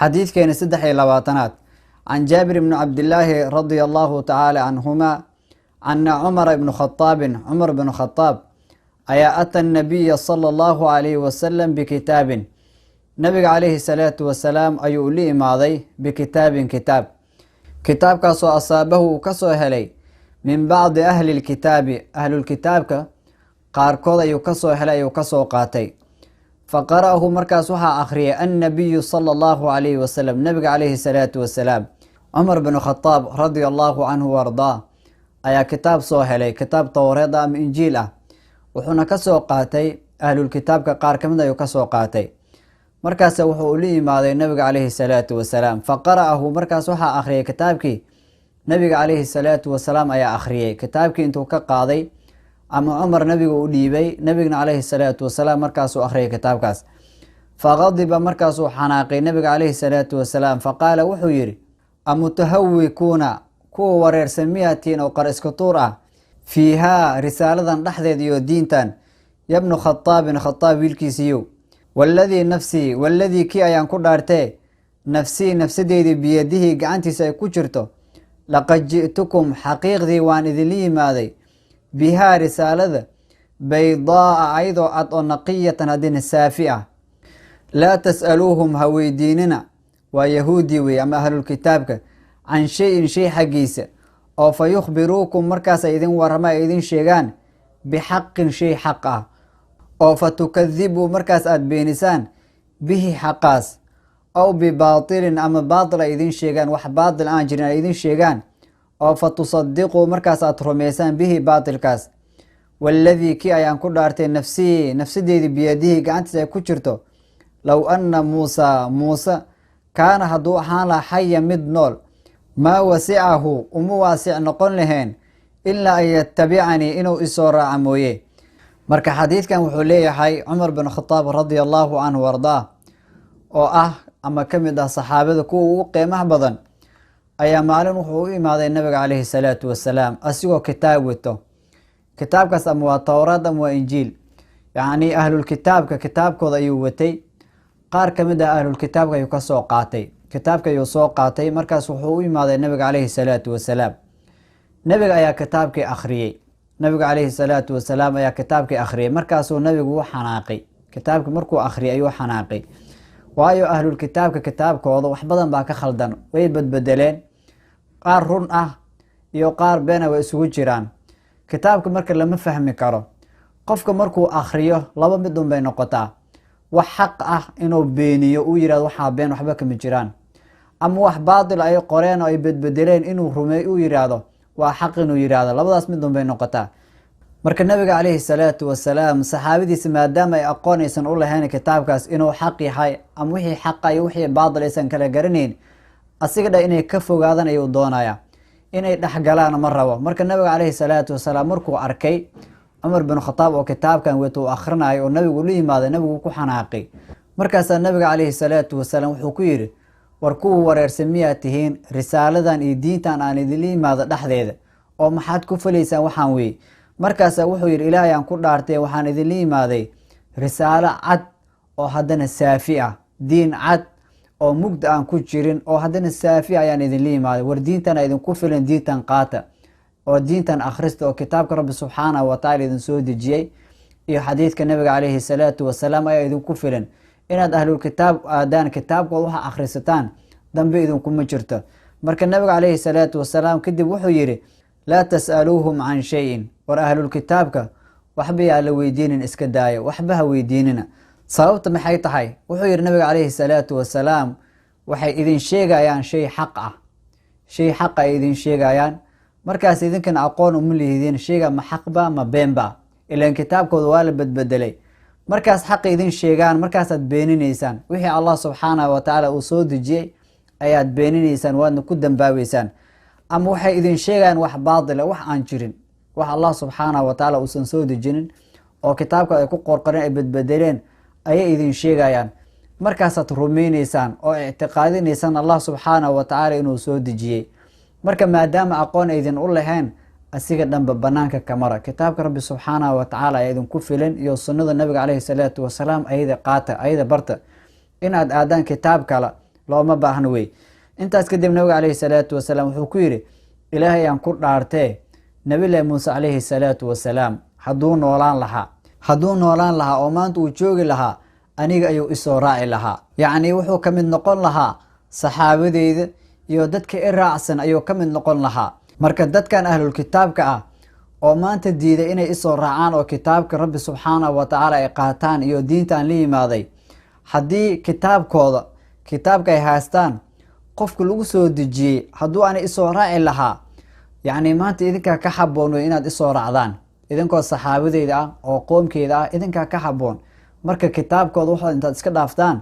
Xadiidkeena 23aad: Can Jaabir ibni Cabdillaahi radia Allahu tacaala canhuma ana Cumara ibnu Khadaabin, Cumar bnu Khadaab ayaa, ata nabiya sala Allahu calayhi wasalam bikitaabin, nabiga calayhi salaatu wasalaam ayuu ula imaaday, bikitaabin, kitaab, kitaabkaasoo asaabahu uu ka soo helay, min bacdi ahli lkitaabi, ahlulkitaabka qaarkood ayuu kasoo helay, ayuu kasoo qaatay. Fa qara'ahu, markaas waxaa akhriyay, annabiyu sala Allahu calayhi wasalam, nabiga calayhi salaatu wasalaam. Cumar bnu Khadaab radia Allahu canhu ardaa ayaa kitaab soo helay, kitaab Towreed ah ama Injiil ah, wuxuuna kasoo qaatay ahlulkitaabka qaar kamid ayuu kasoo qaatay. Markaas wuxuu ula yimaaday nabiga calayhi salaatu wasalaam. Fa qara'ahu, markaas waxaa akhriyay kitaabkii, nabiga calayhi salaatu wasalaam ayaa akhriyay kitaabkii intuu ka qaaday ama Cumar nabiga u dhiibay. Nabigna calayhi salaatu wasalaam markaasuu akhriyay kitaabkaas. Faqadiba, markaasuu xanaaqay nabiga calayhi salaatu wasalaam. Faqaala, wuxuu yidhi: "Amutahawikuuna, kuwa wareersan miyaatiin oo qar iska tuur ah, fiihaa, risaaladan dhexdeed iyo diintan, yabnu Khadaabin, Khadaab wiilkiisiiyow? Waladii nafsii, waladii kii ayaan ku dhaartee, nafsii, nafsadeydii, biyadihii, gacantiisa ay ku jirto, laqad ji'tukum, xaqiiqdii waan idinla yimaaday, bihaa, risaalada, baydaaa, ayadoo cad oo, naqiyatan, haddina saafi ah. Laa tas'aluuhum, ha weydiinina," waa yahuudi wey ama ahlulkitaabka, "can shayin, shay xaggiisa, oo fa yukhbiruukum, markaas ay idin warrama, ay idin sheegaan, bixaqin, shay xaq ah, oo fa tukadibuu, markaas aada beenisaan, bihi, xaqaas, aw bibaatilin, ama baatil ay idin sheegaan, wax baatil aan jirin ay idin sheegaan, oo fa tusadiquu, markaas aada rumaysaan, bihi, baatilkaas. Waaladii kii ayaan ku dhaartay, nafsii, nafsadeydii, biyadihii, gacantiisa ay ku jirto, low anna Muusaa, Muuse, kaana, hadduu ahaan lahaa, xaya, mid nool, maa wasicahu, uma waasic noqon lahayn, ilaa an yatabicanii, inuu isoo raaca mooye." Marka xadiidkan wuxuu leeyahay Cumar bin Khadaab radia Allahu canhu ardaa, oo ah ama ka mid ah saxaabada kuwa ugu qiimaha badan, ayaa maalin wuxuu u imaaday nabiga calayhi salaatu wasalaam asigoo kitaab wato. Kitaabkaas ama waa Towraad ama waa Injiil, yacni ahlulkitaabka kitaabkooda ayuu watay. Qaar ka mid ah ahlulkitaabka ayuu kasoo qaatay, kitaabka ayuu soo qaatay. Markaas wuxuu u imaaday nabiga calayhi salaatu wasalaam. Nabiga ayaa kitaabkii akhriyey. Nabiga calayhi salaatu wasalaam ayaa kitaabkii akhriyey. Markaasuu nabigu u xanaaqay. Kitaabkii markuu akhriyay ayuu xanaaqay, waayo ahlulkitaabka kitaabkooda wax badan baa ka khaldan, way badbedeleen, qaar run ah iyo qaar beena way isugu jiraan. Kitaabka marka lama fahmi karo. Qofka markuu akhriyo laba mid un bay noqotaa: wax xaq ah inuu beeniyo, uu yihahdo waxaa been, waxba kama jiraan, ama wax baatil ay qoreen oo ay bedbedeleen inuu rumeey, uu yidhaahdo waa xaq inuu yidhaahdo. Labadaas mid un bay noqotaa. Marka nabiga calayhi salaatu wasalaam saxaabadiisa, maadaama ay aqoon aysan u lahayn kitaabkaas inuu xaq yahay ama wixii xaqa iyo wixii baatil aysan kala garanayn, asiga dha inay ka fogaadaan ayuu doonaya, inay dhexgalaan ma rabo. Marka nabiga calayhi salaatu wasalaam markuu arkay Cumar bin Khataab oo kitaabkan weto uu akhrinayo oo nabigu la yimaaday, nabigu ku xanaaqay. Markaasaa nabiga calayhi salaatu wasalaam wuxuu ku yidhi: "War kuwa wareersan miyaa tihiin risaaladan iyo diintan aan idinla yimaado dhexdeeda? Oo maxaad ku falaysaan waxaan wey?" Markaasaa wuxuu yidhi: "Ilaahay aan ku dhaartay, waxaan idinla yimaaday risaalo cad oo haddana saafi ah, diin cad oo mugda aan ku jirin oo haddana saafi ayaan idinla yimaaday. War diintan idinku filan, diintan qaata oo diintan akhrista, oo kitaabka Rabbi subxaanahu watacaala idin soo dejiyey iyo xadiidka nabiga calayhi salaatu wasalaam ayaa idinku filan. Inaad ahlulkitaab aadaan, kitaabkooda waxa akhrisataan, dambe idinkuma jirto." Marka nabiga calayhi salaatu wasalaam kadib wuxuu yidhi: "Laa tas'aluuhum can shayin, war ahlulkitaabka waxba yaa la weydiinin, iska daayo, waxba ha weydiinina." Sababta maxay tahay? Wuxuu yidhi nabiga calayhi salaatu wasalaam: "Waxay idin sheegayaan shay xaq ah, shay xaqa ay idin sheegayaan. Markaas idinkana aqoon uma lihidiin shayga ma xaqba ma beenba, ilaan kitaabkooda waa la bedbedelay. Markaas xaqa idin sheegaan, markaasaad beeninaysaan. Wixii Allah subxaanahu watacaala uu soo dejiyey ayaad beeninaysaan, waadna ku dambaabeysaan. Ama waxay idin sheegayaan wax baatila, wax aan jirin, wax Allah subxaanahu watacaala uusan soo dejinin oo kitaabka ay ku qorqoreen, ay bedbedeleen ayay idin sheegayaan. Markaasaad rumayneysaan oo ictiqaadinaysaan Allah subxaanahu watacaala inuu soo dejiyey. Marka maadaama aqoon aydin u lahayn, asiga dhanba banaanka kamara. Kitaabka Rabbi subxaanahu watacaala ayaa idinku filan iyo sunnada nabiga caleyhi salaatu wasalaam. Ayada qaata, ayada barta. Inaad aadaan kitaab kale Looma baahno wey. Intaas kadib nabiga caleyhi salaatu wasalaam wuxuu ku yidhi, Ilaahay aan ku dhaartee, Nabilahi Muuse caleyhi salaatu wasalaam hadduu noolaan lahaa, hadduu noolaan lahaa oo maanta uu joogi lahaa, aniga ayuu isoo raaci lahaa. Yacnii wuxuu ka mid noqon lahaa saxaabadeyda iyo dadka i raacsan ayuu ka mid noqon lahaa. Marka dadkan ahlulkitaabka ah oo maanta diiday inay isoo raacaan oo kitaabka Rabbi subxaanahu wa tacaala ay qaataan iyo diintaan la yimaaday, haddii kitaabkooda, kitaabka ay haystaan, qofka lagu soo dejiyey hadduu ana isoo raaci lahaa, yacni maanta idinkaa ka xaboon wey inaad isoo raacdaan, idinkoo saxaabadeyda ah oo qoomkeyda ah, idinkaa ka xaboon. Marka kitaabkooda waxaad intaad iska dhaaftaan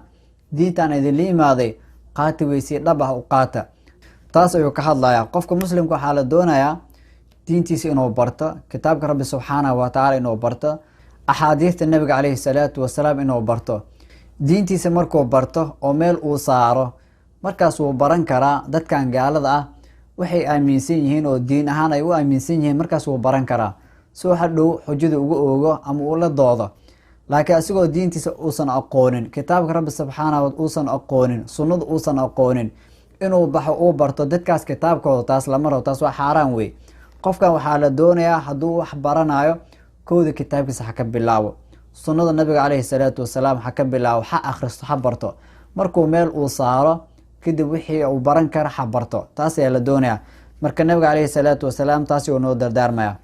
diintaan idinla imaaday qaati weysii dhab ah u qaata. Taas ayuu ka hadlayaa. Qofka muslimka waxaa la doonayaa diintiisa inuu barto, kitaabka Rabbi subxaanahu wa tacaala inuu barto, axaadiista nabiga caleyhi salaatu wasalaam inuu barto. Diintiisa markuu barto oo meel uu saaro, markaas wuu baran karaa dadkan gaalada ah waxay aaminsan yihiin oo diin ahaan ay u aaminsan yihiin. Markaas wuu baran karaa si uu hadhow xujada uga oogo ama uu la doodo. Laakiin asigoo diintiisa uusan aqoonin, kitaabka Rabbi subxaanahu uusan aqoonin, sunnada uusan aqoonin, inuu baxo uu barto dadkaas kitaabkooda, taas lama rabo, taas waa xaaraan wey. Qofkan waxaa la doonayaa hadduu wax baranayo, kooda kitaabkiisa ha ka bilaabo, sunnada nabiga caleyhi salaatu wasalaam ha ka bilaabo, ha akhristo, ha barto. Markuu meel uu saaro kadib, wixii uu baran kara ha barto. Taas ayaa la doonayaa. Marka nabiga caleyhi salaatu wasalaam taasi uu noo dardaarmaya.